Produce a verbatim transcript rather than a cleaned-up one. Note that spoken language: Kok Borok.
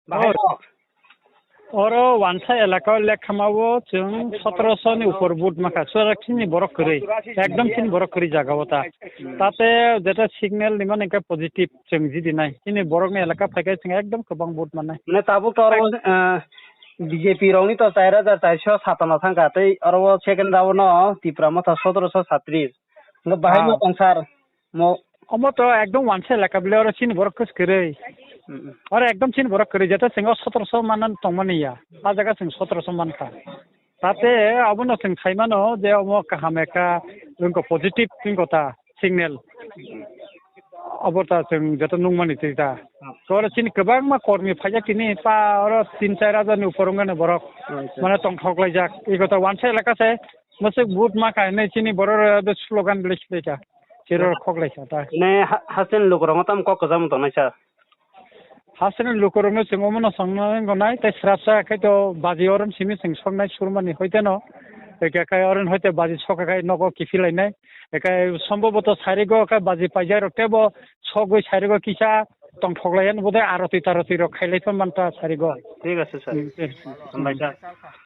Bahai Oro. Oro wansa elaka o lekhamao chwng sotoroso ni upor vote makha. Suara chini borok kwrwi. Ekdom chini borok kwrwi jaga o ta. Tate jeta signal ni mani khe positive chwng jidi nai. Chini borok ni elaka phaikhe chwng ekdom kwbang vote mannai. Mane tabuk to oro, eh, B J P rokni to char hajar char sho satano thangkha, tei oro second round no Tipra Motha sotoroso satris. Hwnkhe bahai no Ah. Tong sir. Mo- Omo to ekdom wansa elaka bile oro chini borok kwrwi. Mm, mm. Oro ekdom chini borok kwrwi, jeta chwng o sotoroso manna tongmani ya. A jaga chwng sotoroso mankha. Tate abono chwng saimano je omo kaham ekha wngkha positive wngkha ta signal. Abo ta chwng jeta nukmani twi ta. Oro chini kwbangma kormi phaijak tini pa oro tin char hajar ni upor wngkha borok. Acha. Mane tongthok laijak. Ego ta wansa elaka se. Mwswk vote ma kha hinwi chini borok rok slogan bwlwi swlai kha. Chirok khok lai kha ta. Ne ha-, haste ni lukurok tamo kok kwcham tongnai sir? Haste ni lukurok no chwng omo no songna nango nai, tei srapsa khai to baji orom simi chwng soknai surmani hoite no. Eke khai oron hoite baji sok khai nogo kiphilai nai. Eke somboboto sarigo khai baji paijak rok tebo sogwi sarigo kisa tongthok lai yan bodai aroti taroti rok khailai pha manta sarigo. Thik ase sir. Hmm, hmm. Hambai sir.